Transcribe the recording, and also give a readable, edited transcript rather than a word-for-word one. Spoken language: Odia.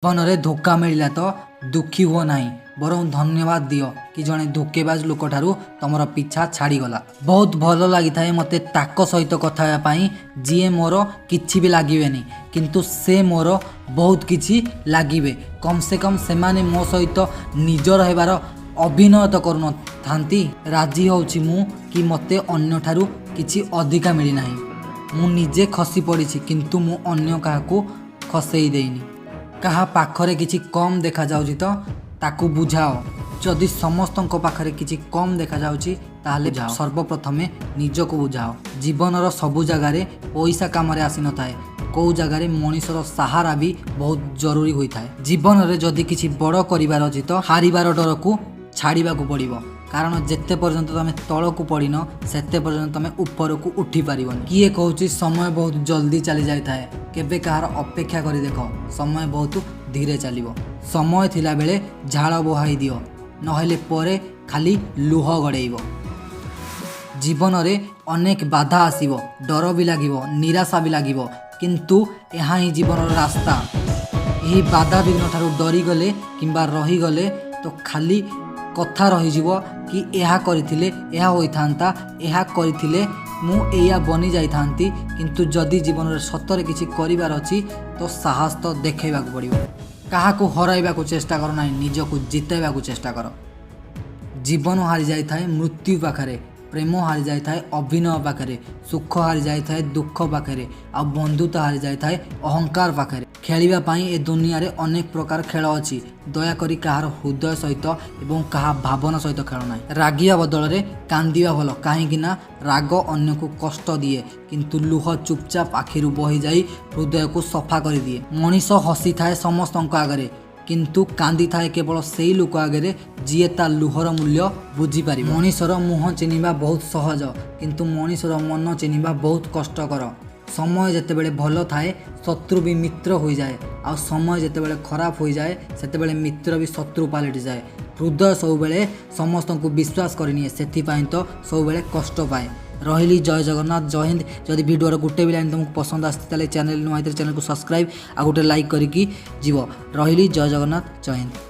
ଜୀବନରେ ଧୋକା ମିଳିଲା ତ ଦୁଃଖୀ ହୁଅ ନାହିଁ, ବରଂ ଧନ୍ୟବାଦ ଦିଅ କି ଜଣେ ଧୋକେବାଜ ଲୋକଠାରୁ ତମର ପିଛା ଛାଡ଼ିଗଲା। ବହୁତ ଭଲ ଲାଗିଥାଏ ମୋତେ ତାଙ୍କ ସହିତ କଥା ହେବା ପାଇଁ ଯିଏ ମୋର କିଛି ବି ଲାଗିବେନି, କିନ୍ତୁ ସେ ମୋର ବହୁତ କିଛି ଲାଗିବେ। କମ୍ ସେ କମ୍ ସେମାନେ ମୋ ସହିତ ନିଜର ହେବାର ଅଭିନୟ ତ କରୁନଥାନ୍ତି। ରାଜି ହେଉଛି ମୁଁ କି ମୋତେ ଅନ୍ୟଠାରୁ କିଛି ଅଧିକା ମିଳିନାହିଁ। ମୁଁ ନିଜେ ଖସି ପଡ଼ିଛି, କିନ୍ତୁ ମୁଁ ଅନ୍ୟ କାହାକୁ ଖସେଇ ଦେଇନି। କାହା ପାଖରେ କିଛି କମ୍ ଦେଖାଯାଉଛି ତ ତାକୁ ବୁଝାଅ। ଯଦି ସମସ୍ତଙ୍କ ପାଖରେ କିଛି କମ୍ ଦେଖାଯାଉଛି, ତାହେଲେ ସର୍ବପ୍ରଥମେ ନିଜକୁ ବୁଝାଅ। ଜୀବନର ସବୁ ଜାଗାରେ ପଇସା କାମରେ ଆସିନଥାଏ। କେଉଁ ଜାଗାରେ ମଣିଷର ସାହାରା ବି ବହୁତ ଜରୁରୀ ହୋଇଥାଏ। ଜୀବନରେ ଯଦି କିଛି ବଡ଼ କରିବାର ଅଛି ତ ହାରିବାର ଡରକୁ ଛାଡ଼ିବାକୁ ପଡ଼ିବ, କାରଣ ଯେତେ ପର୍ଯ୍ୟନ୍ତ ତମେ ତଳକୁ ପଡ଼ିନ, ସେତେ ପର୍ଯ୍ୟନ୍ତ ତମେ ଉପରକୁ ଉଠି ପାରିବନି। କିଏ କହୁଛି ସମୟ ବହୁତ ଜଲ୍ଦି ଚାଲି ଯାଇଥାଏ? କେବେ କାହାର ଅପେକ୍ଷା କରି ଦେଖ, ସମୟ ବହୁତ ଧୀରେ ଚାଲିବ। ସମୟ ଥିଲାବେଳେ ଝାଳ ବୋହାଇ ଦିଅ, ନହେଲେ ପରେ ଖାଲି ଲୁହ ଗଡ଼େଇବ। ଜୀବନରେ ଅନେକ ବାଧା ଆସିବ, ଡର ବି ଲାଗିବ, ନିରାଶା ବି ଲାଗିବ, କିନ୍ତୁ ଏହା ହିଁ ଜୀବନର ରାସ୍ତା। ଏହି ବାଧାବିଘ୍ନ ଠାରୁ ଡରିଗଲେ କିମ୍ବା ରହିଗଲେ ତ ଖାଲି କଥା ରହିଯିବ କି ଏହା କରିଥିଲେ ଏହା ହୋଇଥାନ୍ତା, ଏହା କରିଥିଲେ ମୁଁ ଏଇଆ ବନି ଯାଇଥାନ୍ତି। କିନ୍ତୁ ଯଦି ଜୀବନରେ ସତରେ କିଛି କରିବାର ଅଛି ତ ସାହସ ତ ଦେଖାଇବାକୁ ପଡ଼ିବ। କାହାକୁ ହରାଇବାକୁ ଚେଷ୍ଟା କର ନାହିଁ, ନିଜକୁ ଜିତାଇବାକୁ ଚେଷ୍ଟା କର। ଜୀବନ ହାରିଯାଇଥାଏ ମୃତ୍ୟୁ ପାଖରେ, ପ୍ରେମ ହାରିଯାଇଥାଏ ଅଭିନୟ ପାଖରେ, ସୁଖ ହାରିଯାଇଥାଏ ଦୁଃଖ ପାଖରେ, ଆଉ ବନ୍ଧୁତା ହାରିଯାଇଥାଏ ଅହଙ୍କାର ପାଖରେ। ଖେଳିବା ପାଇଁ ଏ ଦୁନିଆରେ ଅନେକ ପ୍ରକାର ଖେଳ ଅଛି। ଦୟାକରି କାହାର ହୃଦୟ ସହିତ ଏବଂ କାହା ଭାବନା ସହିତ ଖେଳ ନାହିଁ। ରାଗିବା ବଦଳରେ କାନ୍ଦିବା ଭଲ, କାହିଁକି ନା ରାଗ ଅନ୍ୟକୁ କଷ୍ଟ ଦିଏ, କିନ୍ତୁ ଲୁହ ଚୁପଚାପ ଆଖିରୁ ବହିଯାଇ ହୃଦୟକୁ ସଫା କରିଦିଏ। ମଣିଷ ହସିଥାଏ ସମସ୍ତଙ୍କ ଆଗରେ, କିନ୍ତୁ କାନ୍ଦିଥାଏ କେବଳ ସେଇ ଲୋକ ଆଗରେ ଯିଏ ତା ଲୁହର ମୂଲ୍ୟ ବୁଝିପାରିବ। ମଣିଷର ମୁହଁ ଚିହ୍ନିବା ବହୁତ ସହଜ, କିନ୍ତୁ ମଣିଷର ମନ ଚିହ୍ନିବା ବହୁତ କଷ୍ଟକର। ସମୟ ଯେତେବେଳେ ଭଲ ଥାଏ, ଶତ୍ରୁ ବି ମିତ୍ର ହୋଇଯାଏ, ଆଉ ସମୟ ଯେତେବେଳେ ଖରାପ ହୋଇଯାଏ, ସେତେବେଳେ ମିତ୍ର ବି ଶତ୍ରୁ ପାଲଟିଯାଏ। ହୃଦୟ ସବୁବେଳେ ସମସ୍ତଙ୍କୁ ବିଶ୍ୱାସ କରିନିଏ, ସେଥିପାଇଁ ତ ସବୁବେଳେ କଷ୍ଟ ପାଏ। ରହିଲି, ଜୟ ଜଗନ୍ନାଥ, ଜୟ ହିନ୍ଦ। ଯଦି ଭିଡ଼ିଓର ଗୋଟେ ବି ଲାଇନ୍ ତୁମକୁ ପସନ୍ଦ ଆସିଛି, ତାହେଲେ ଚ୍ୟାନେଲ୍ ନୂଆ ହେଇଥିଲେ ଚ୍ୟାନେଲକୁ ସବସ୍କ୍ରାଇବ୍ ଆଉ ଗୋଟେ ଲାଇକ୍ କରିକି ଯିବ। ରହିଲି, ଜୟ ଜଗନ୍ନାଥ, ଜୟ ହିନ୍ଦ।